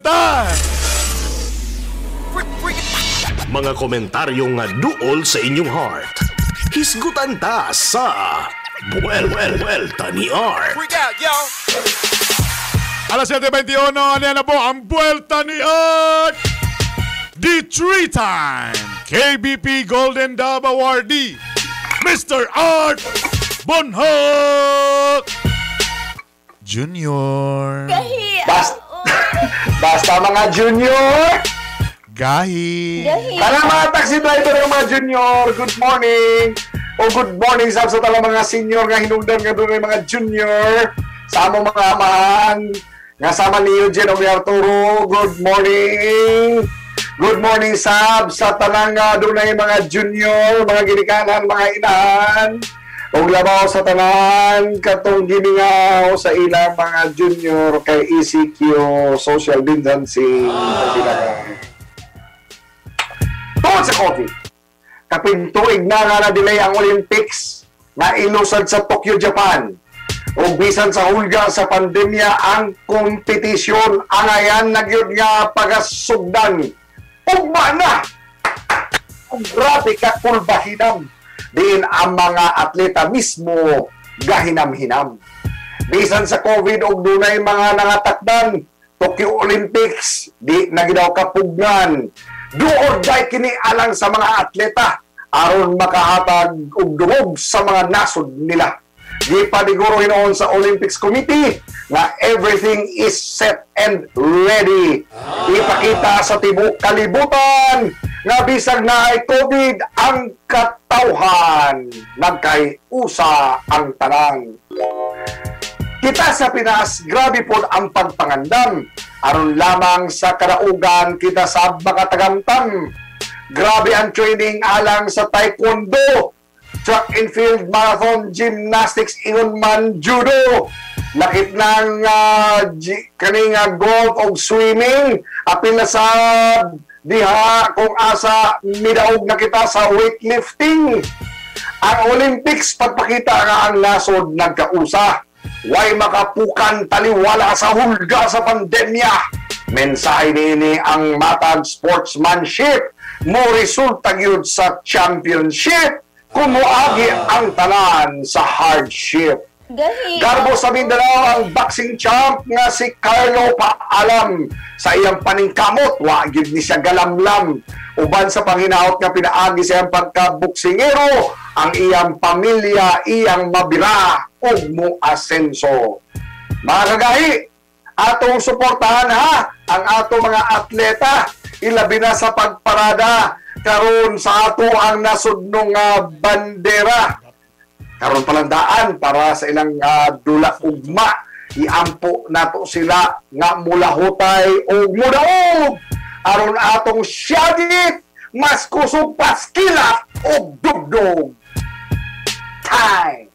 Ta! Mga komentaryo nga duol sa inyong heart. Hisgutan ta sa Buwelta ni Art. Freak out, yo! Alas 7:21, ano na po ang Buwelta ni Art! The three-time KBP Golden Dove Awardee, Mr. Art Bonhoc Junior. Gahi. Basta mga junior! Gahi. Gahi. Tara mga taxi driver ng mga junior, good morning! O good morning sab sa tala mga senior nga hinungdan nga dunay mga junior. Sa among mga amahan nga sama ni Eugene og ni Arturo, good morning! Good morning sab sa tanang nga dunay mga junior, mga ginikanan, mga inahan. Ug labaw sa tanan katong gimingaw sa ilang mga junior kay ECQ social distancing. Tungod sa COVID, kapin tuig na nga na-delay ang Olympics na ilusad sa Tokyo, Japan. O bisan sa hulga sa pandemya ang kompetisyon, angayan na gyud nga pagasugdan. Ugma na! Ang grabe ka kulbahinam. Diin ang mga atleta mismo gahinam-hinam. Bisan sa COVID og dunay mga nangatakdan, Tokyo Olympics di na gidaw kapugnan. Do or die kini alang sa mga atleta aron makahatag og dungog sa mga nasod nila. Gipaniguro hinuon sa Olympics Committee nga everything is set and ready. Ipakita sa tibuok kalibutan nga bisag naay COVID ang katawhan, nagkay-usa ang tanan. Kita sa Pinas, grabe pod ang pagpangandam. Aron lamang sa karaugan kita sa makatagamtam. Grabe ang training alang sa taekwondo, track and field, marathon, gymnastics, ingon man judo. Lakit ng kaning golf og swimming, apil na sa diha kung asa midaog na kita sa weightlifting. Ang Olympics pagpakita nga ang nasod nagkausa. Way makapukan taliwala sa hulga sa pandemya. Mensahe niini ang matag sportsmanship mo resulta gyud sa championship kung moagi ang tanan sa hardship. Gahi. Garbo sa Mindanao ang boxing champ nga si Carlo Paalam sa iyang paningkamot, wa gyud ni siya galamlam. Uban sa panghinaot nga pinaagi sa iyang pagkaboksingero, ang iyang pamilya iyang mabira ug mo asenso. Mga kagahi, atong suportahan ha ang ato mga atleta ilabi na sa pagparada karon sa ato ang nasudnong bandera. Karon palandaan para sa ilang dula ugma, iampo nato sila nga mulahutay og mudaog aron atong syagit mas kusog paskilat og dugdog. Time.